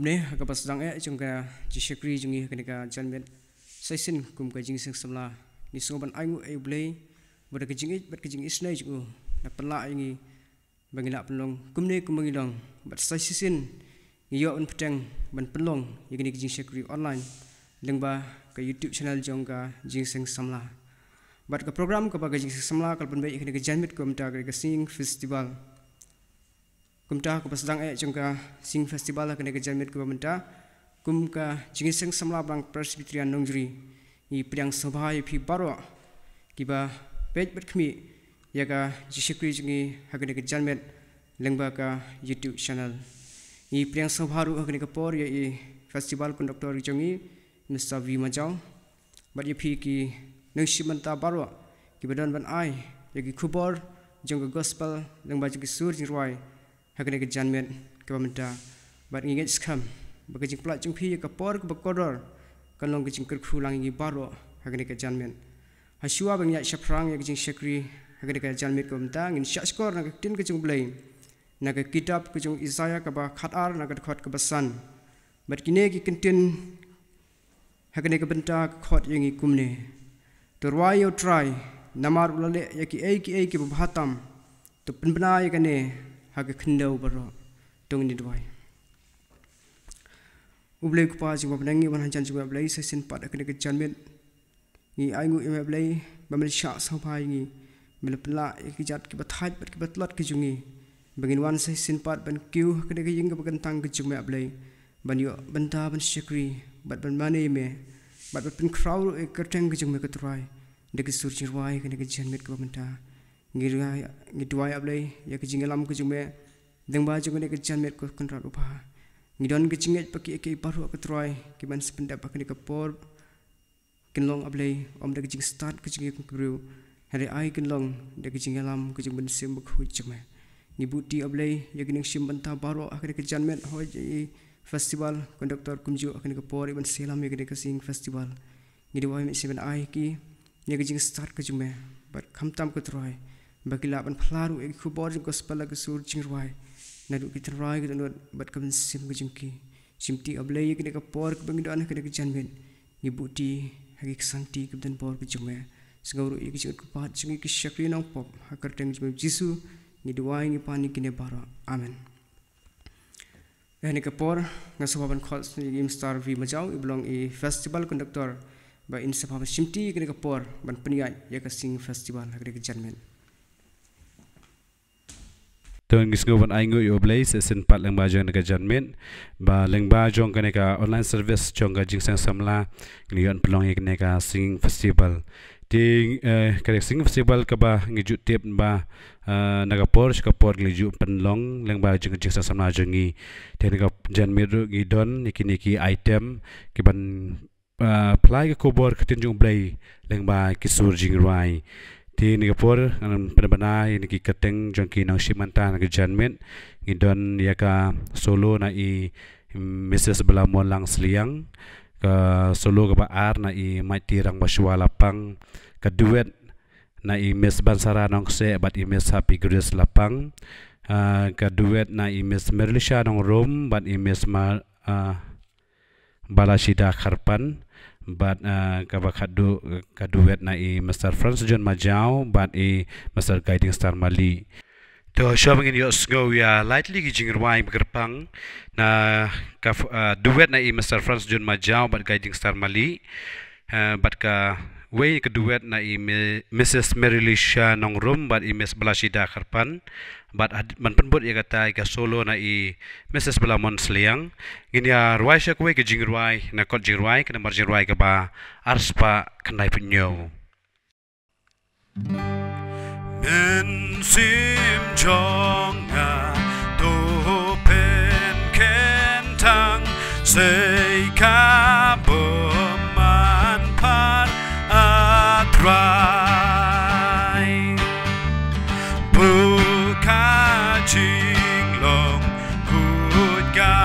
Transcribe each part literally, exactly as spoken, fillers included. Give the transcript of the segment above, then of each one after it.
Kumne ha kaba sdang eh jong ka jingshakri jong ngi ha kane ka janmiet sa shisien kum ka Jingïaseng Samla, ngi sngew ban ainguh ïa U Blei ba da ka jingïeit bad ka jingisynei jong u, la pynlah ïa ngi ba ngin lah pynlong kumne kumba ngi long. Bad sa shisien ngi ïoh ban pyrshang ban pynlong ïa kane ka jingshakri online lyngba ka YouTube channel jong ka Jingïaseng Samla. Bad ka program kaba ka Jingïaseng Samla ka la pynbeit ïa kane ka janmiet kaba mynta ka dei ka Singing Festival. Kumta kaba sdang eh jong ka Singing Festival ha kane ka janmiet kaba mynta, kum ka Jingïaseng Samla Balang Presbyterian Nongjri, ngi pdiang sngewbha ïa phi baroh kiba peit bad khmih ïa ka jingshakri jong ngi ha kane ka janmiet lyngba ka YouTube channel. Ngi pdiang sngewbha ruh ha kane ka por ïa i festival conductor jong ngi, Mister V Majaw, bad ïa phi ki nongshim bynta baroh kiba don ban ai ïa ki khubor jong ka gospel lyngba jong ki sur jingrwai ha kane ka janmiet kaba mynta. Bad ngi ngeit skhem ba ka jingpynlait jong phi ïa ka por kaba kordor kan long ka jingkyrkhu lang ïa ngi baroh ha kane ka janmiet. Hashwa ban ïaid shaphrang ïa ka jingshakri ha kane ka janmiet kaba mynta, ngin shah shkor na ka ktien ka jong U Blei, na ka kitab ka jong u Isaïah kaba khatar, na ka dkhot kaba san. Bad kine ki kyntien ha kane ka bynta ka khot ïa ngi kumne: To rwai ïa U Trai, namar u la leh ïa kiei kiei kiba bha tam. To pynbna ïa kane ha ka khyndew baroh. To ngin ïa duwai. U Blei Kpa jong ngi ba ha bneng, ngi wan hajan jong me Blei sa shisien pat ha kane ka janmiet. Ngi ainguh ïa me Blei ba me la shah sngewbha ïa ngi, me la pynlah ïa ki jait kiba thait bad kiba tlot ki jong ngi, ba ngin wan sa shisien pat ban kiew ha kane ka ïing kaba kyntang ka jong me Blei, ban ïoh bynta ban shakri bad ban mane ïa me, bad ban pynkhraw ruh ïa ka kyrteng ka jong me, ko Trai, da ki sur jingrwai ha kane ka janmiet kaba mynta. Ngi duwai, ngi duwai, A Blei, ïa ka jingïalam ka jong me lyngba jong kane ka janmiet, ko Kynrad uba bha. Ngi don ka jingngeit ba kiei kiei baroh, ko Trai, kiban sa pyndep ha kane ka por, kin long, A Blei, ym da ka jingstad ka jong ngi kum ki briew, hynrei ai kin long da ka jingïalam ka jong U Mynsiem Bakhuid jong me. Ngi buhti, A Blei, ïa ki nongshim bynta baroh ha kane ka janmiet, hooid ïa i festival conductor kumjuh ha kane ka por, iban sa ïalam ïa kane ka Singing Festival. Ngi duwai me sngewbha ban ai ïa ki ïa ka jingstad ka jong me, bad khamtam, ko Trai, ba ki lah ban phla ruh ïa ki khubor jong ka gospel ha ki sur jingrwai naduh ki tynrai, ki dohnud bad ka mynsiem ka jong ki. Shimti, A Blei, ïa kane ka por kaba ngi don ha kane ka janmiet, ngi buhti ha ki ksangti kiba don bor ki jong me. Sngew ruh ïa ki jingkyrpad jong ngi ki shakri nongpop, ha ka kyrteng jong me Jisu ngi duwai, ngi pan ïa kine baroh. Amen. Ha kane ka por nga sngewbha ban khot ïa i Mister V Majaw, iba long i festival conductor, ba in sngewbha ban shimti ïa kane ka por ban pynïaid ïa ka Singing Festival ha kane ka janmiet. To ngi sngewbha ban ainguh ïa U Blei sa shisien pat lyngba jong kane ka janmiet, ba lyngba jong kane ka online service jong ka Jingïaseng Samla, ngi ïoh pynlong ïa kane ka Singing Festival. Te, eh, ka Singing Festival kaba ngi ju tip ba, eh, na ka por sha ka por ngi ju pynlong lyngba jong ka Jingïaseng Samla jong ngi. Te na ka janmiet ruh ngi don ïa kine ki item kiban, eh, phla ïa ka khubor ka ktien jong U Blei lyngba ki sur jingrwai. Te na ka por ngan pynbna ïa kine ki kyrteng jong ki nongshim bynta na ka janmiet. Ngi don ïa ka solo na i Missus Balamonlang Sliang, ka solo kaba ar na i Maiti Rangbashwa Lapang, ka duet na i Miss Bansara Nongkseh bad i Miss Happy Grace Lapang, ah, ka duet na i Miss Merlisha Nongrum bad i Miss Ma-, ah, Balashida Kharpan, bad, ah, kaba khatduh ka duet na i Mister Franz John Majaw bad i Mister Guiding Star Mali. To, shwa ba ngin ïohsngew ïa lai tylli ki jingrwai ba kyrpang, na ka f-, ah, duet na i Mister Franz John Majaw bad Guiding Star Mali, eh, bad kawei ka duet na i Mi-, Missus Mary Lisha Nongrum bad i Miss Balashida Kharpan, bad had-, ban pynbud ïa kata ïa ka solo na i Missus Balamon Sliang. Ngin ïa rwai sha kawei ka jingrwai, na kot jingrwai, ka nambar jingrwai kaba arspah khyndai phew hynñiew. Mynsiem jong nga, to pynkheiñ tang, sei ka bymman phar, A Trai. Buh ka jinglong khuid ka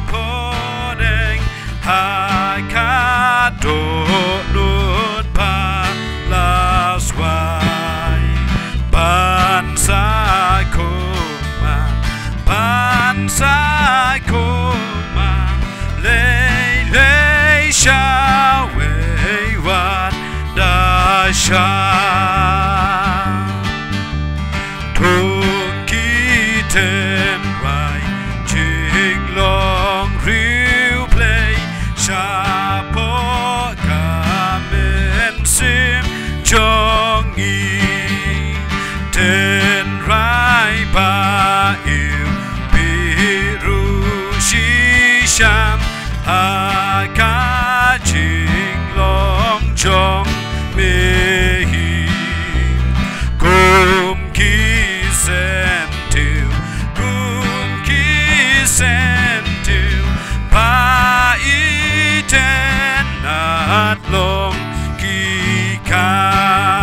bneng, ha ka dohnud ba la swai. Ban sa kumba, ban sa kumba, Cha thung ki tynrai jinglong riewblei shapoh ka mynsiem jong ngi. Tynrai ba ïohi ruh shisha ha ka jinglong jong me hi. Kum ki syntiew, kum ki syntiew ba itynnad long ki kam.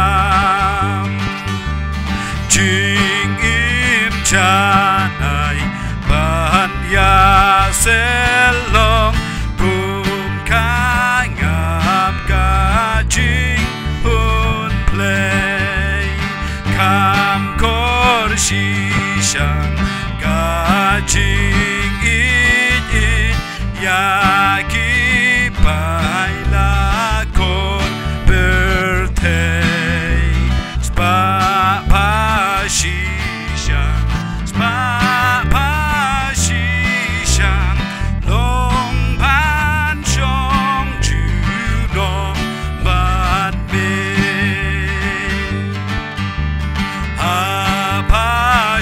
Jingim janai ban ïa sylong, kum ka ngam ka jinghun phlei. Kham kor shisha ka jingïeit ïeit ïa ki paidbah kor pyrthei. Spah pha shisha, spah pha shisha, long ban shong junom bad me. Haba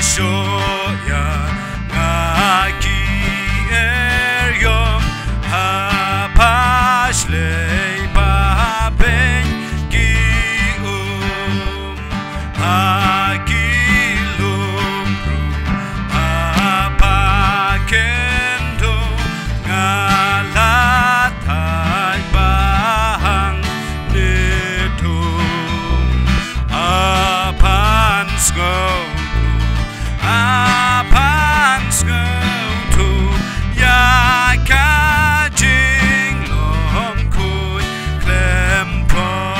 shoh ïa nga ki eriong, haba shlei ba beiñ ki um, ha ki lum ruh haba kynthong, nga la thait ba hangne thung. Hap ban sngewthuh, hap ban sngewthuh ïa ka jinglong khuid khlem pop.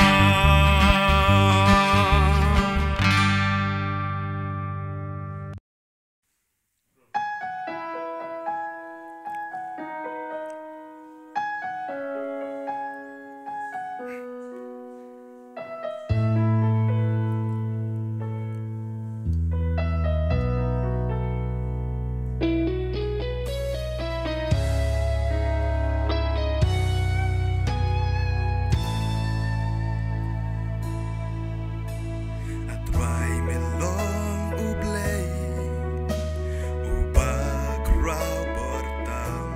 A Trai me long U Blei uba khraw bor tam.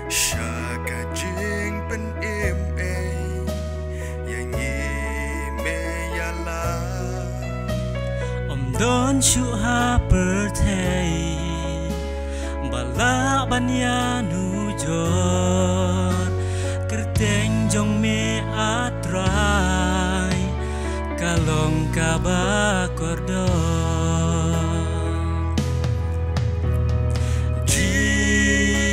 Sha ka jingpynim ei ïa ngi me ïalam. Ym don shuh ha pyrthei ba lah ban ïanujor. Kyrteng jong me A Trai ka long kaba kordor. Jisu,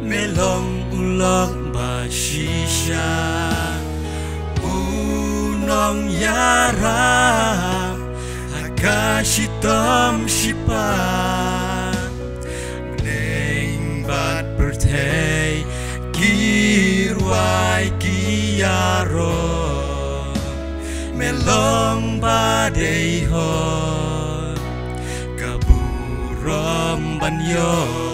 me long u lok ba shisha, u nongïarap ha ka shitom shiphang. Bneng bad pyrthei ki rwai ki ïaroh, me long ba dei hok ka burom ban ïoh.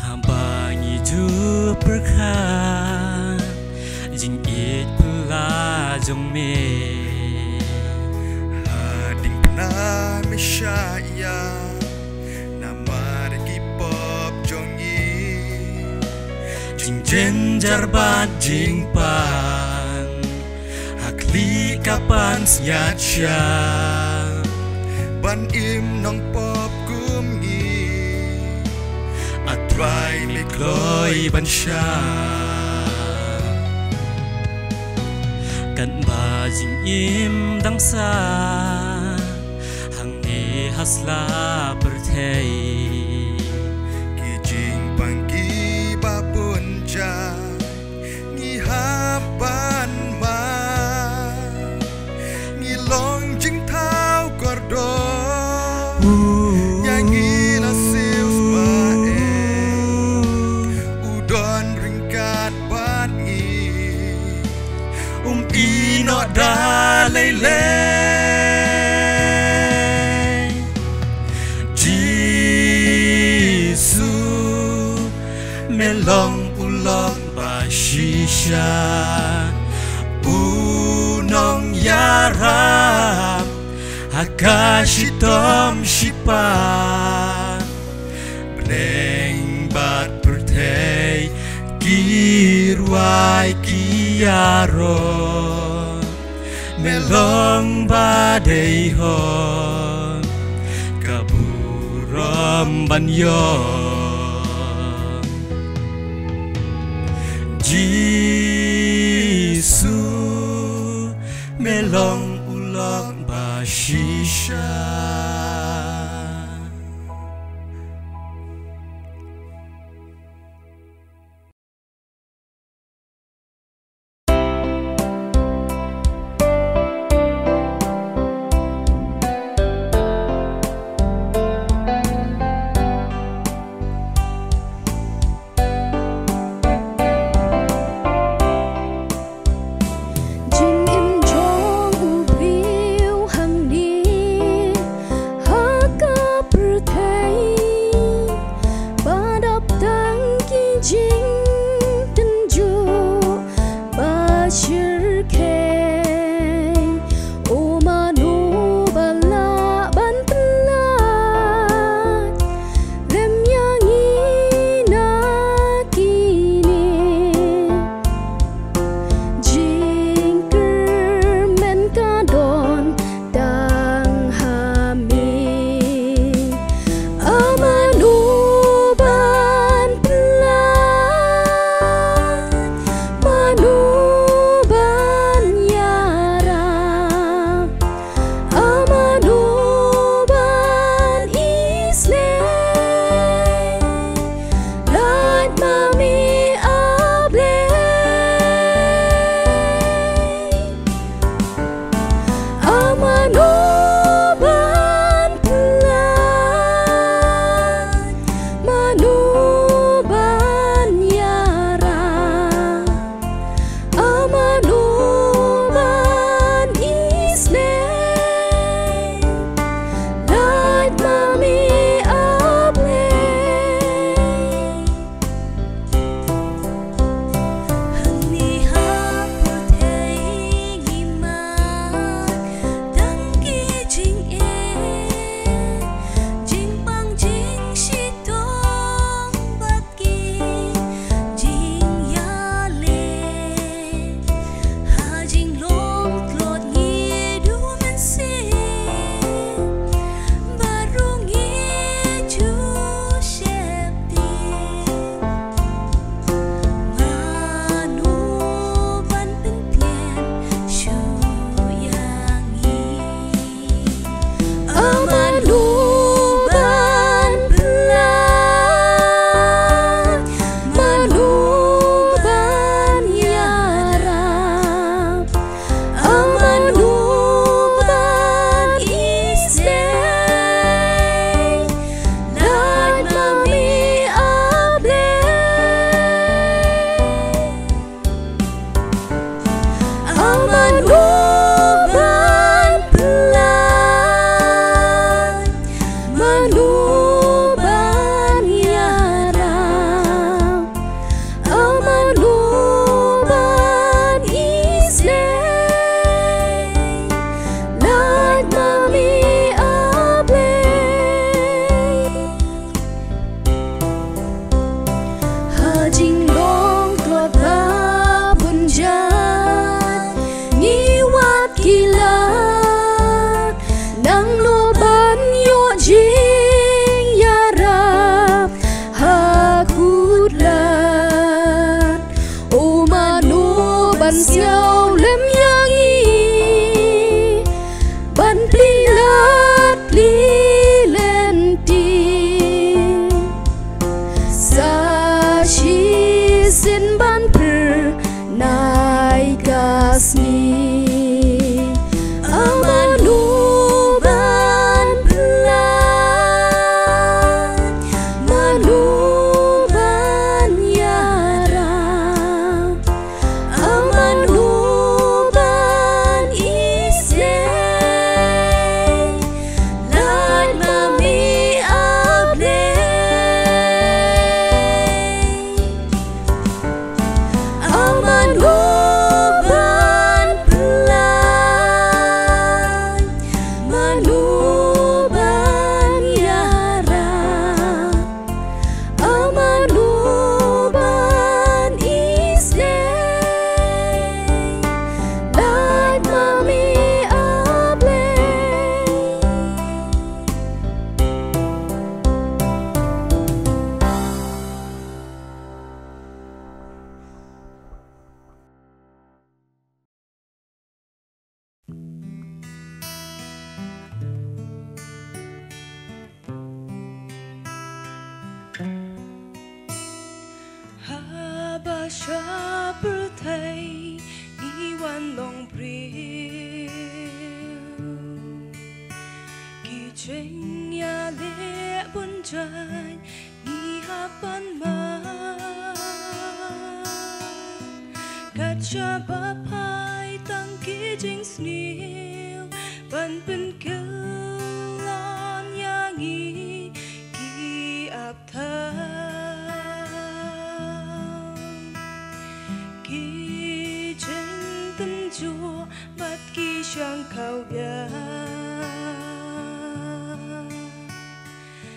Haba ngi ju pyrkhat jingïeit pla jong me, ha ding pla me shah ïa namar ki pop jong ngi. Jingjynjar bad jingpang ha khlieh ka pansngiat shah ban im nongpop kum ngi. A Trai me kloi ban shah katba jingim dang sah hangne ha sla pyrthei. Ki jingpang kiba bun jait ngi hap lei lei. Jisu, me long u lok ba shisha, u nongïarap ha ka shitom shipat. Bneng bad pyrthei ki rwai ki ïaroh, me long ba dei hok ka burom ban ïoh. Jisu, me long u lok ba shisha. Jingim jong u briew hangne Sha pyrthei ngi wan long briew, ki jingïaleh bun jait ngi hap ban mad. Kat shaba phai tang ki jingsniew ban pynkylla ïa ngi ki ap than. Ki jingtynjuh bad ki shang khaw bia.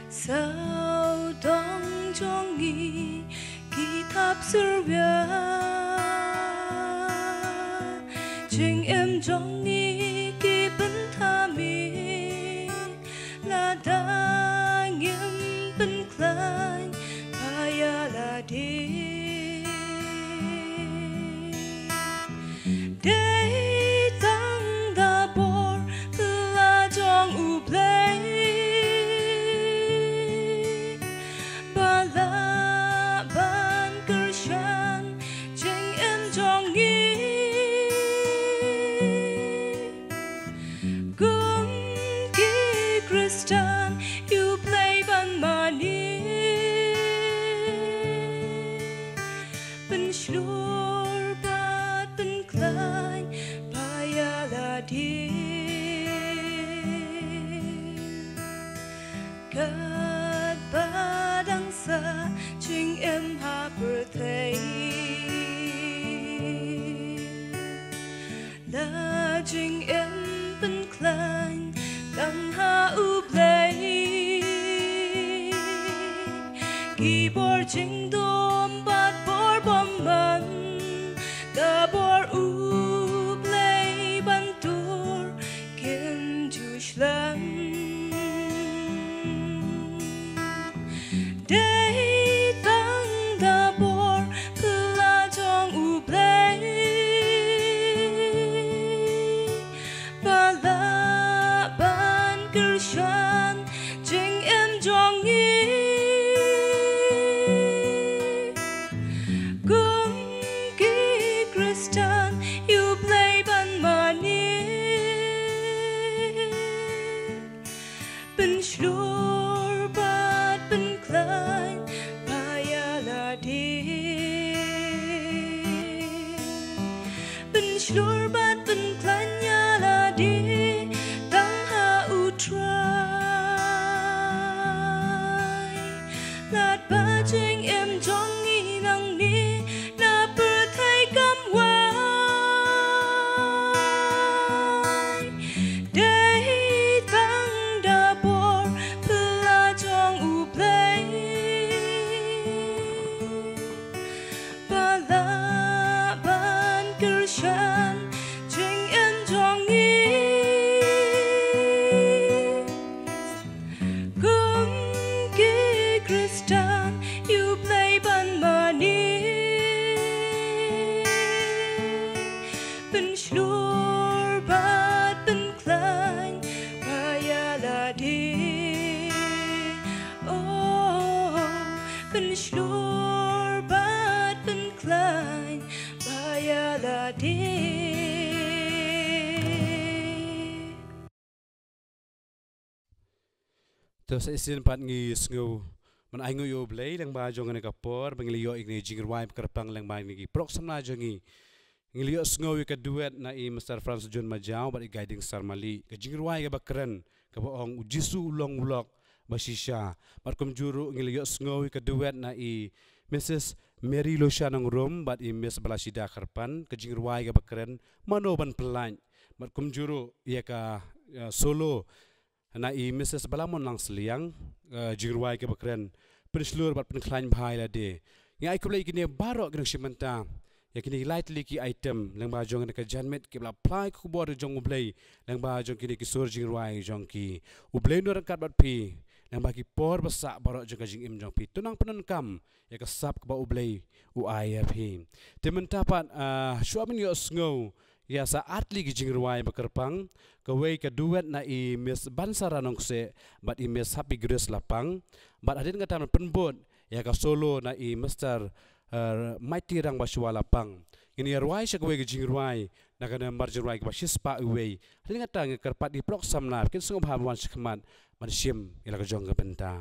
Sawdong jong ngi ki thap syrwia. Jingim jong ngi ki pynthame. Lada ngim pynkhlaiñ pha ïa lade. Dei tang da bor la jong U Blei ba lah ban kyrshan jingim jong ngi. Kum ki Khristan ïa U Blei ban mane, pynshlur bad pynkhlaiñ pha ïa lade. Katba dang sah jingim ha pyrthei, la jingim pynkhlaiñ tang ha U Blei. Ki bor jingdum bad bor bymman, da bor U Blei ban tur kim ju shlem. Dei tang da bor la jong U Blei ba lah ban kyrshan jingim jong ngi. Kum ki Khristan ïa U Blei ban mane, pynshlur bad pynkhlaiñ pha ïa lade. Pynshlur bad pynkhlaiñ ïa lade tang ha U Trai. Lad ba jingim jong ngi nangne na pyrthei kam wai. Dei tang da bor la jong U Blei ba lah ban kyrshan jingim jong ngi. Kum ki Khristan ïa U Blei ban mane, pynshlur bad pynkhlaiñ pha ïa lade. Oh, pynshlur bad pynkhlaiñ pha ïa lade. To sa shisien pat ngi sngew ban ai nguh ïa U Blei lyngba jong kane ka por ba ngi la ïoh ïa kane ka jingrwai ba kyrpang lyngba kine ki paralok samla jong ngi. Ngi la ïoh sngew ïa ka duet na i Mister Francis John Majaw bad i Guiding Star Mali, ka jingrwai kaba kren kaba ong U Jisu U Long U Lok Bashisha. Bad kumjuh ruh ngi la ïoh sngew ïa ka duet na i Missus Mary Losha Nongrum bad i Miss Balashida Kharpan, ka jingrwai kaba kren Mano Ban Pyllait. Bad kumjuh ruh ïa ka, eh, solo na i Missus Balamon Langsliang, eh, jingrwai kaba kren Pynshlur bad Pynkhlaiñ Bha ïa Lade. Ngi ai khublei ïa kine baroh ki nongshim bynta ïa kine ki lai tylli ki item lyngba jong kane ka janmiet, kiba la pynlait ka khubor jong U Blei lyngba jong kine ki sur jingrwai jong ki. U Blei un nang ryngkat bad phi lyngba ki por ba sah baroh jong ka jingim jong phi. To nang pyndonkam ïa ka sap kaba U Blei u ai ïa phi. Te mynta pat, ah, shuwa ban ïoh sngew ïa sa artylli ki jingrwai ba kyrpang, kawei ka duet na i Miss Bansara Nongkseh bad i Miss Happy Grace Lapang, bad hadien kata ban pynbud ïa ka solo na i Mister eh, Mighty Rangbah Shuwa Lapang. Ngin ïa rwai sha kawei ka jingrwai na ka nambar jingrwai kaba shispah uwei. Hynrei mynta nga kyrpad ïa ki paralok samla ba kin sngewbha ban wan shakhmat ban shim ïa la ka jong ka bynta.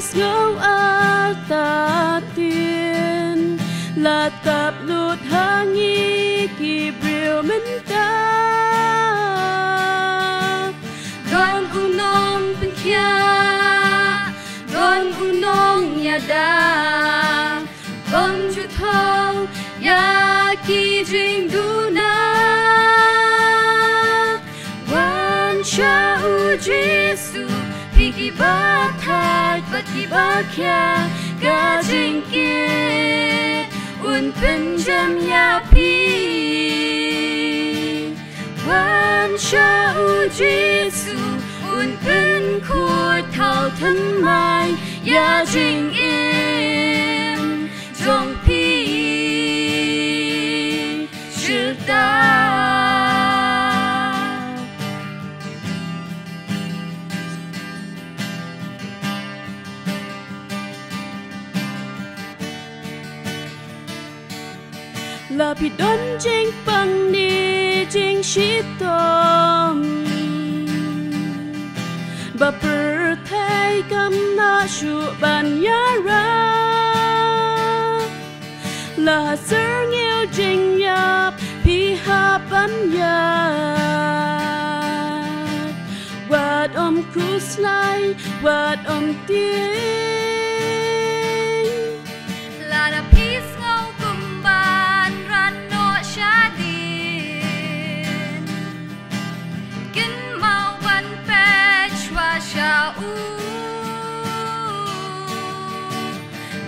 Sngew artatien la tap lut ha ngi ki briew mynta. Don u nongpynkhiah, don u nongïada, bym ju thoh ïa ki jingduna. Wan sha u Jisu, phi kiba thait bad kiba khia, ka jingkit un pynjem ïa phi. Wan sha u Jisu, un pynkhuid thaw thymmai ïa jingim jong phi. Syrta la phi don jingpang ne jingshitom, ba pyrthei kam lah shuh ban ïarap. La ha syrngiew jingïap phi hap ban ïap, wat ym khuslai, wat ym tieng. Lada phi sngew kumban ran noh shadien, kynmaw ban peit shuwa sha u.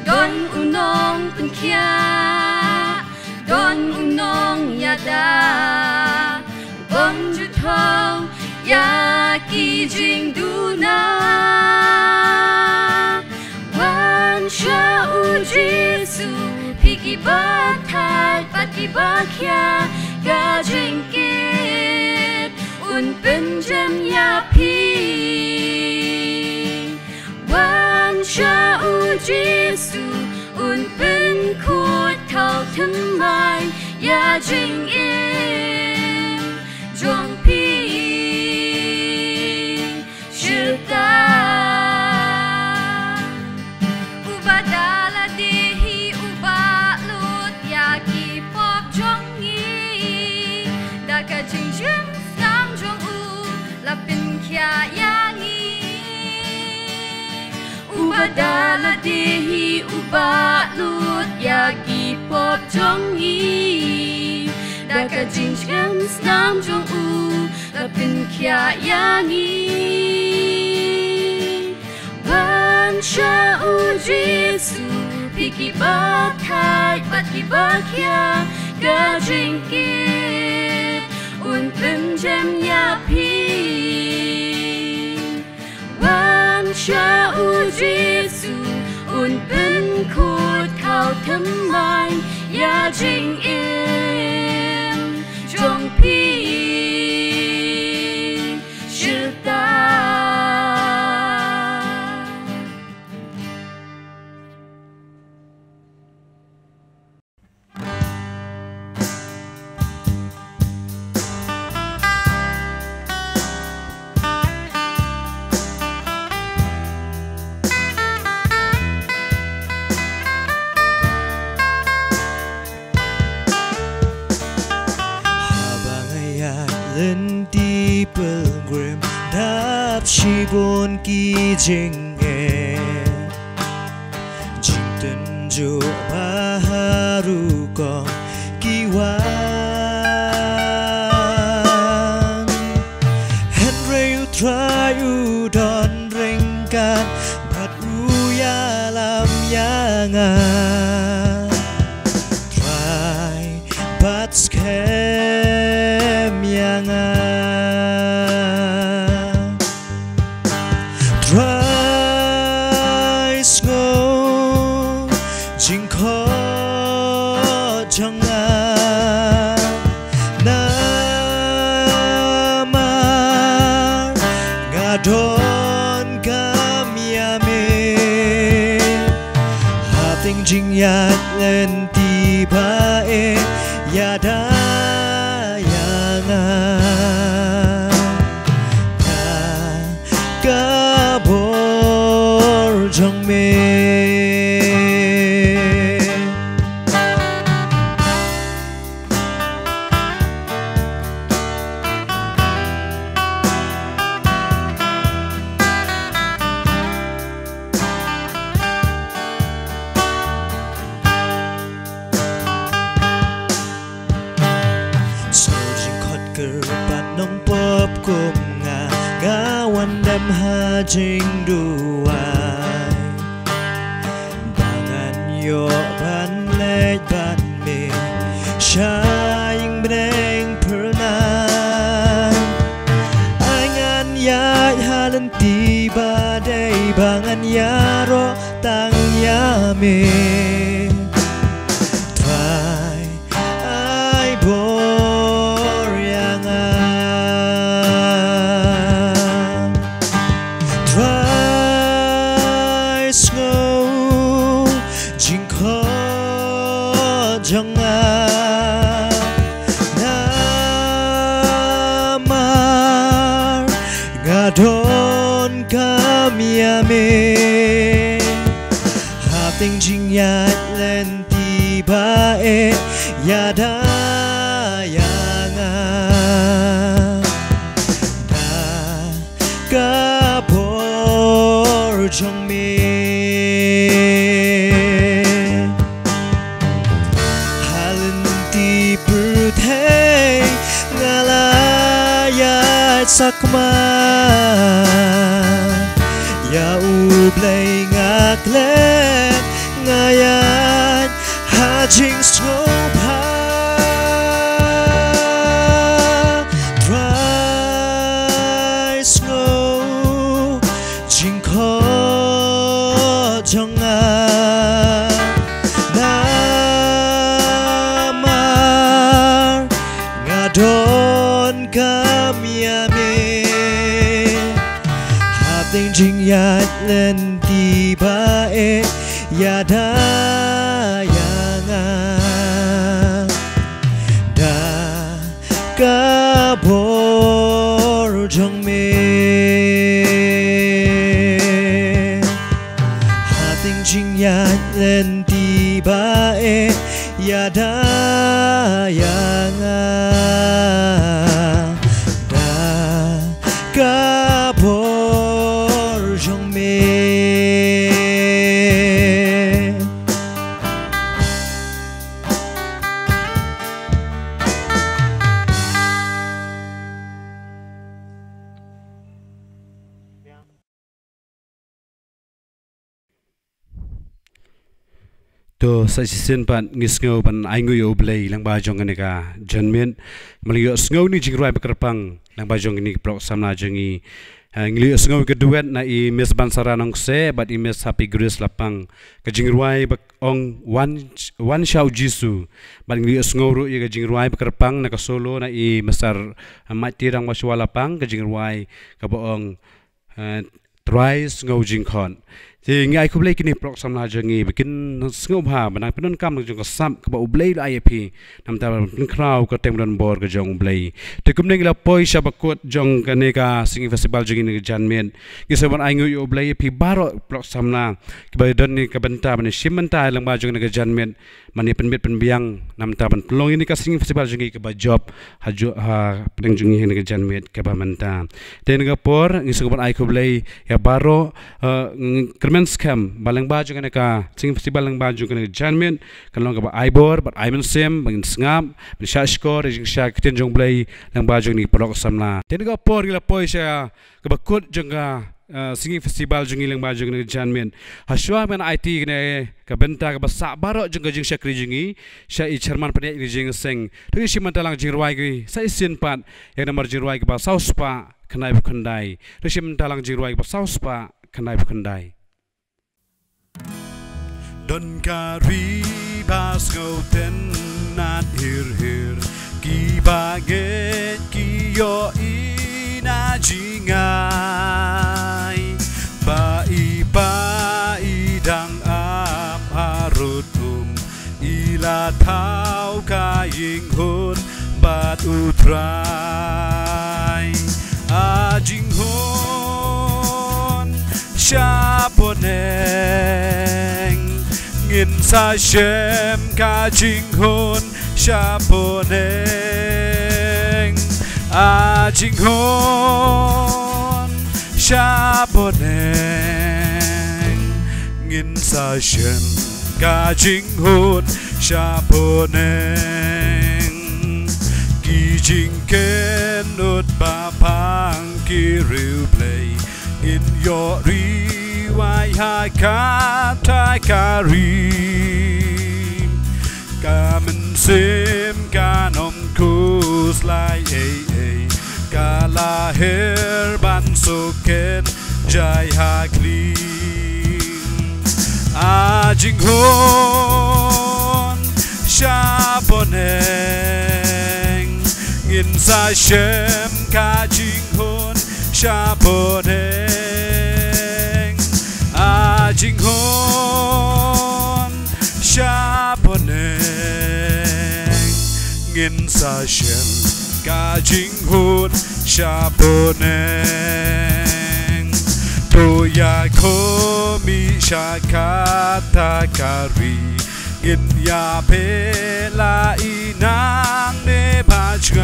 Don u nongpynkhiah, don u nongïada, bym ju thoh ïa ki jingduna. Wan sha u Jisu, phi kiba thait bad kiba khia, ka jingkit un pynjem ïa phi. Wan sha u Jisu, un pynkhuid thaw thymmai ïa jingim jong phi. Syrta uba da lade hi uba lut ïa ki pop jong ngi, da ka jingjngoh snam jong u la pynkhiah ïa ngi. Uba da lade hi uba lut ïa ki pop jong ngi, da ka jingjngoh snam jong u la pynkhiah ïa ngi. Wan sha u Jisu, phi kiba thait bad kiba khia, ka jingkit un pynjem ïa phi. Wan sha u Jisu, un pynkhuid thaw thymmai ïa jingim jong phi. Syrta Haba nga ïaid lynti pilgrim, dap shibun ki jingeh. Jingtynjuh ba ha rukom ki wan. Hynrei U Trai u don ryngkat bad u ïalam ïa nga. Trai bat skhem ïa nga. Trai sngew jingkhot jong nga. Namar nga donkam ïa me. Hapdeng jingïaid lynti ba eh, ïada ïa nga. Ka bor jong me. kum nga, nga wan dem ha jingduwai. Ba ngan ïoh ban leit bad me sha ïing bneng phyrnai. Ai ngan ïaid ha lynti ba dei, ba ngan ïaroh tang ïa me. Trai, ai bor ïa nga. Trai, sngew jingkhot jong nga. Namar nga donkam ïa me. Hapdeng jingïaid lynti ba eh, ïada ïa nga da ka bor jong me. Ha lynti pyrthei nga la ïaid sakma, ïa U Blei nga klet, nga ïaid ha jingsngewbha. Trai, sngew jingkhot jong nga. Namar nga donkam ïa me. Hapdeng jingïaid lynti ba eh, ïada ïa nga da ka bor jong me. Hapdeng jingïaid lynti ba eh, ïada ïa nga da ka bor jong me. To, sa shisien pat ngi sngew ban ainguh ïa U Blei lyngba jong kane ka janmiet. Ba ngi la ïohsngew ïa kine ki jingrwai ba kyrpang lyngba jong kine ki paralok samla jong ngi. Eh, ngi la ïohsngew ïa ka duet na i Miss Bansara Nongkseh bad i Miss Happy Grace Lapang. Ka jingrwai ba ong wan, wan sha U Jisu. Bad ngi la ïohsngew ruh ïa ka jingrwai ba kyrpang na ka solo na i Mister Mati Rangwashwa Lapang, ka jingrwai kaba ong, eh, Trai, sngew jingkhot. Te ngi ai khublei ïa kine ki paralok samla jong ngi ba kin sngewbha ban nang pyndonkam jong ka sap kaba U Blei u la ai ïa phi. Namar ba pynkhraw ka teng donbor ka jong U Blei. Te kumne ngi la poi sha ba kut jong kane ka singing festival jong ngi kane ka janmiet. Ngi sa wan ainguh ïa U Blei ïa phi baroh paralok samla kiba don ïa ka bynta ban ïashim bynta lyngba jong kane ka janmiet. Ban ïa pynbit pynbiang namar ban pynlong ïa kane ka singing festival jong ngi kaba jop ha ju-, hapdeng jong ngi ha kane ka janmiet kaba mynta. Te na ka por ngi sngewbha ban ai khublei ïa baroh, eh, ngi kyrmen skhem ba lyngba jong kane ka singing festival lyngba jong kane ka janmiet kan long kaba ai bor bad ai mynsiem, ba ngin sngap, ban shah shkor ïa ka jingshai ktien jong U Blei lyngba jong kine ki paralok samla. Te na ka por ngi la poi sha kaba kut jong ka, eh, singing festival jong ngi lyngba jong kane ka janmiet. Hashwa ban aiti ïa kane ka bynta kaba sah baroh jong ka jingshakri jong ngi sha i chairman pynïaid ïa kane ka jingïaseng. To ngin shim bynta lang jingrwai ki sa shisien pat ïa ka nambar jingrwai kaba saw spah khyndaiphew khyndai. To ngin shim bynta lang jingrwai kaba saw spah khyndaiphew khyndai. Don ka ri ba sngewten na hir hir, kiba ngeit ki ïohi na jingai. Ba i pa i dang ap harud um, i la thaw ka jinghun bad U Trai. A jinghun shapohneng, ngin sa shem ka jinghun shapohneng. A jinghun shapohneng, ngin sa shem ka jinghun shapohneng. Ki jingkynnoh Ba pang ki riewblei ngin ïoh ri wai ha kata ka ri. Ka mynsiem kan ym khuslai ei ei. Ka la her ban suk kynjai ha khlieh. A jinghun sha bneng ngin sa shem ka jinghun sha bneng. A jinghun sha bneng ngin sa shem ka jinghun sha bneng. To ïa khmih sha kata ka ri. Ngin ïa peit la i nangne bajngai.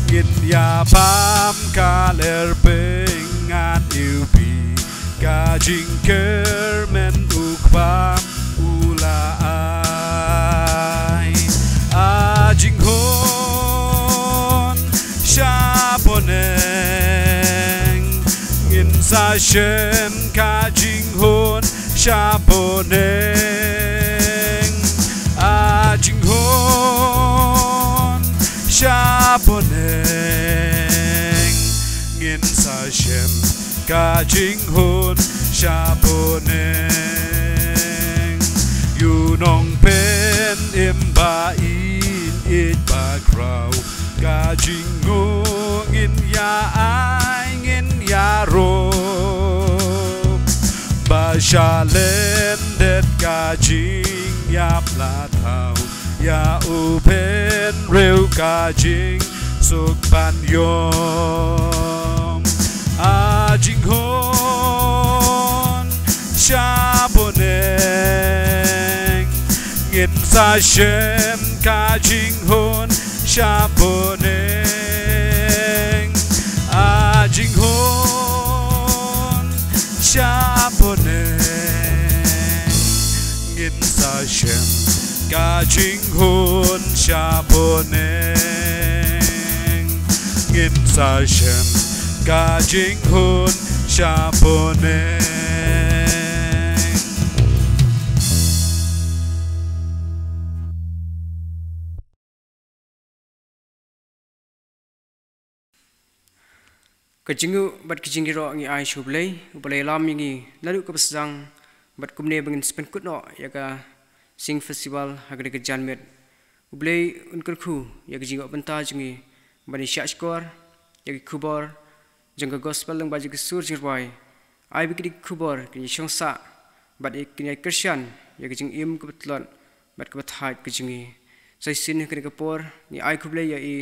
Ngin ïa pam ka lyer pyngan iwbih. Ka jingkyrmen u Kpa u la ai. A jinghun sha bneng ngin sa shem ka jinghun sha bneng. A jinghun sha bneng ngin sa shem ka jinghun sha bneng. Ïa u Nongpynim ba ïeit ba khraw. Ka jingnguh ngin ïa ai ngin ïa ruh. Ba shalyndet ka jingïap la thaw. Ïa u bynriew ka jingsuk ban ïoh. A jinghun sha bneng ngin sa shem ka jinghun sha bneng. A jinghun sha bneng ngin sa shem ka jinghun sha bneng. Ngin sa shem ka jinghun sha bneng. Ka jingnguh bad ka jingïaroh ngi ai sha U Blei, uba la ïalam ïa ngi naduh kaba sdang, bad kumne ba ngin sa pynkut noh ïa ka Sing Festival ha kane ka janmiet. U Blei un kyrkhu ïa ka jingïoh bynta jong ngi, ban ïa shahshkor ïa ki khubor jong ka gospel lyngba jong ka sur jingrwai. Ai ba kine ki khubor kin ïa shong sah bad kin ïa kyrshan ïa ka jingim kaba tlot bad kaba thait ka jong ngi. Sa shisien ha kane ka por ngi ai khublei ïa i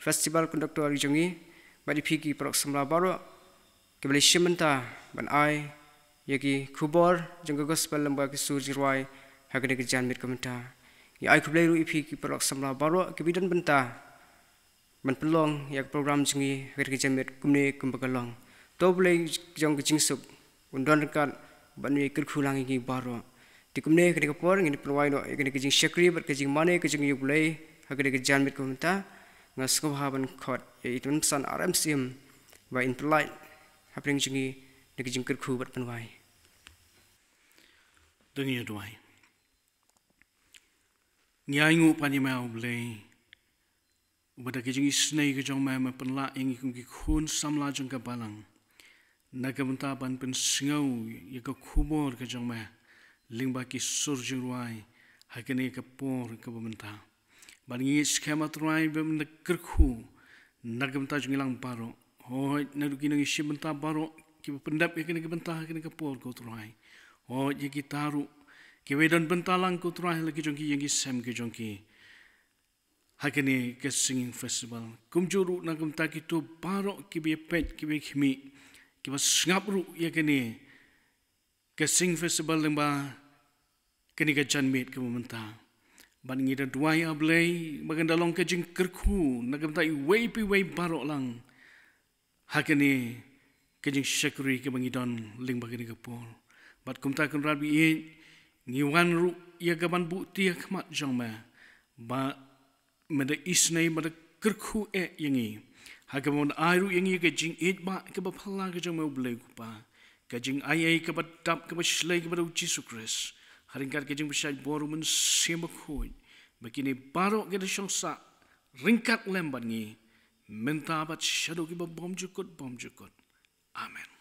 festival conductor jong ngi bad ïa phi ki paralok samla baroh kiba la shim bynta ban ai ïa ki khubor jong ka gospel lyngba ka sur jingrwai ha kane ka janmiet ka mynta. Ngi ai khublei ruh ïa phi ki paralok samla baroh kiba don bynta ban pynlong ïa ka program jong ngi ha kane ka janmiet kumne kumba ka long. To U Blei jong ka jingsuk un don ryngkat bad un ïa kyrkhu lang ïa ngi baroh. Te kumne ha kane ka por ngin pynwai noh ïa kane ka jingshakri bad ka jingmane ka jong ngi U Blei ha kane ka janmiet ka mynta. Nga sngewbha ban khot ïa i Tymmen Basan R M Syiem ba in pynlait hapdeng jong ngi na ka jingkyrkhu bad pynwai. To ngin ïa duwai. Ngi ainguh pat ïa me U Blei, uba da ka jingisynei ka jong me, me pynlah ïa ngi kum ki khun samla jong ka balang na ka bynta ban pynsngew ïa ka khubor ka jong me lyngba ki sur jingrwai ha kane ka por kaba mynta. Bad ngi ngeit skhem, A Trai, ba men da kyrkhu na ka bynta jong ngi lang baroh. Hooid, naduh ki nongïashim bynta baroh kiba pyndep ïa kane ka bynta ha kane ka por, ko Trai. Hooid, ïa kita ruh kiba don bynta lang, ko Trai, ha la ki jong ki ïing ki sem ki jong ki ha kane ka singing festival. Kumjuh ruh na ka bynta kito baroh kiba ïa peit, kiba ïa khmih, kiba sngap ruh ïa kane ka singing festival lyngba kane ka janmiet kaba mynta. Bad ngi da duwai, A Blei, ba kan da long ka jingkyrkhu na ka bynta iwei pa iwei baroh lang ha kane ka jingshakri kaba ngi don lyngba kane ka por. Bad kumta, Kynrad ba ïeit, ngi wan ruh ïa ka ban buhti ha khmat jong me, ba me da isynei, ba da kyrkhu eh ïa ngi, ha kaba un ai ruh ïa ngi ka jingïeit ba kaba phylla ka jong me U Blei U Kpa, ka jingaiei kaba dap kaba shlei kaba da U Jisu Khrist, ha ryngkat ka jingpynshai bor U Mynsiem Bakhuid, ba kine baroh ki da shong sah ryngkat lem bad ngi mynta bad shaduh kiba bymjukut bymjukut. Amen.